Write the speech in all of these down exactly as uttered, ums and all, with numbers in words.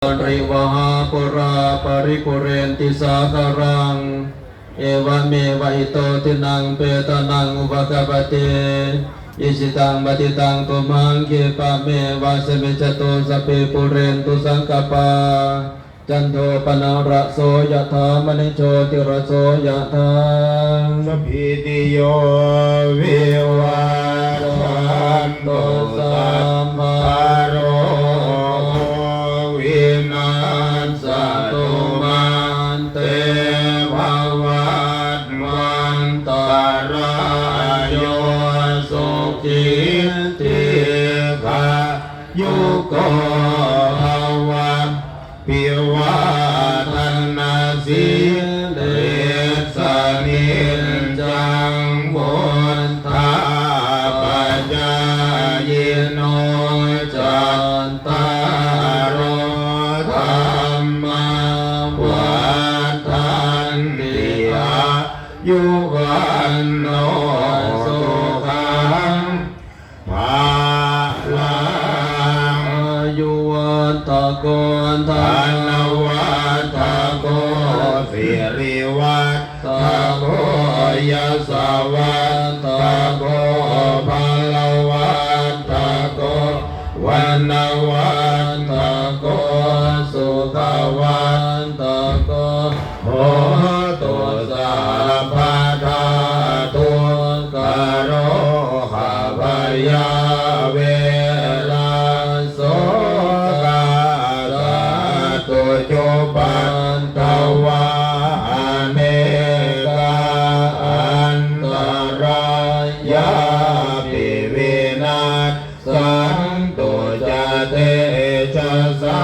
Rivaha pūrā paripūrenti sāgaraṃ. Evameva ito dinnaṃ petānaṃ upakappati. Icchitaṃ patthitaṃ tumhaṃ khippameva samijjhatu, sabbe pūrentu saṅkappā, cando paṇṇaraso yathā, maṇi jotiraso yathā. Sabbītiyo vivajjantu, sabbarogo vinassatu, mā te bhavatvantarāyo, sukhī dīghāyuko bhava. Abhivādanasīlissa niccaṃ vuḍḍhāpacāyino, cattāro dhammā vaḍḍhanti: āyu vaṇṇo sukhaṃ balaṃ. Āyuvaḍḍhako dhanavaḍḍhako sirivaḍḍhako yasavaḍḍhako balavaḍḍhako vaṇṇavaḍḍhako sukhavaḍḍhako hotu sabbadā. Dukkharogabhayā verā sokā sattu cupaddavā, anekā antarāyāpi vinassantu ca tejasā.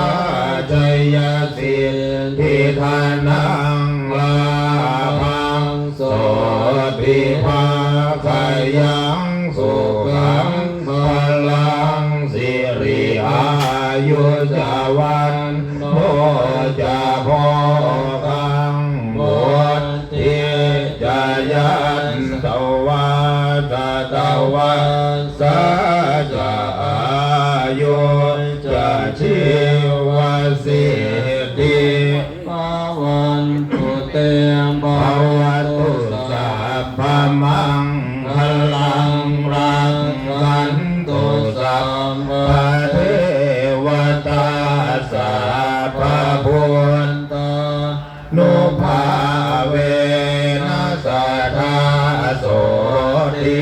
Jayasiddhi dhanaṃ lābhaṃ sotthi bhāgyaṃ sukhaṃ balaṃ, siri āyu ca vaṇṇo ca bhogaṃ vuḍḍhī ca yasavā, satavassā ca āyū ca jīvasiddhī bhavantu te. Bhavatu sabbamaṅgalaṃ, rakkhantu sabbadevatā, sabbabuddhānubhāvena sadā sotthī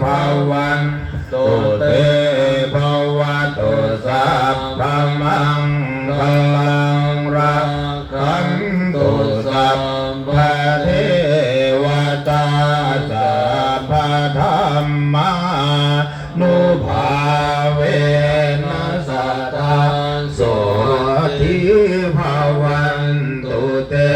bhavan tu te. Bhavatu sabbamaṅgalaṃ, rakkhantu sabbadevatā, sabbadhammānubhāvena sadā sotthī bhavantu te.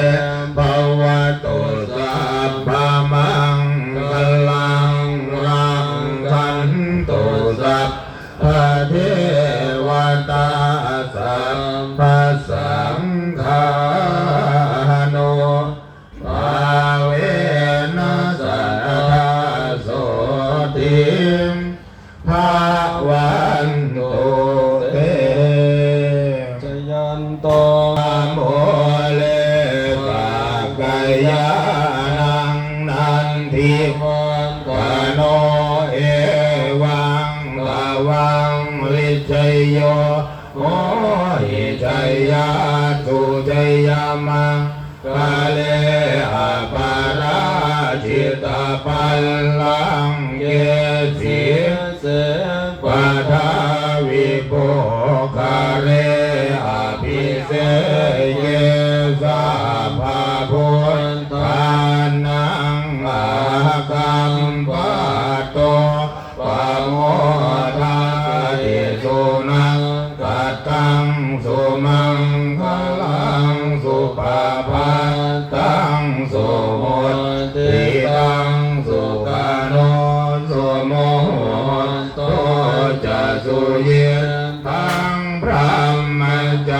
Bhavatu sabbamaṅgalaṃ, rakkhantu sabbadevatā, sabbasaṅghānubhāvena sadā sotthī bhavantu te. Jayanto bodhiyā mūle sakyānaṃ nandivaḍḍhano, evaṃ tvaṃ vijayo hohi jayassu jayamaṅ gale, aparājitapallaṅke sīse paṭhavipokkhare, abhiseke sabbabuddhānaṃ aggappatto pamodati. Sunakkhattaṃ sumaṅgalaṃ supabhātaṃ suhuṭṭhitaṃ, sukhaṇo sumuhutto ca suyiṭṭhaṃ brahmacāri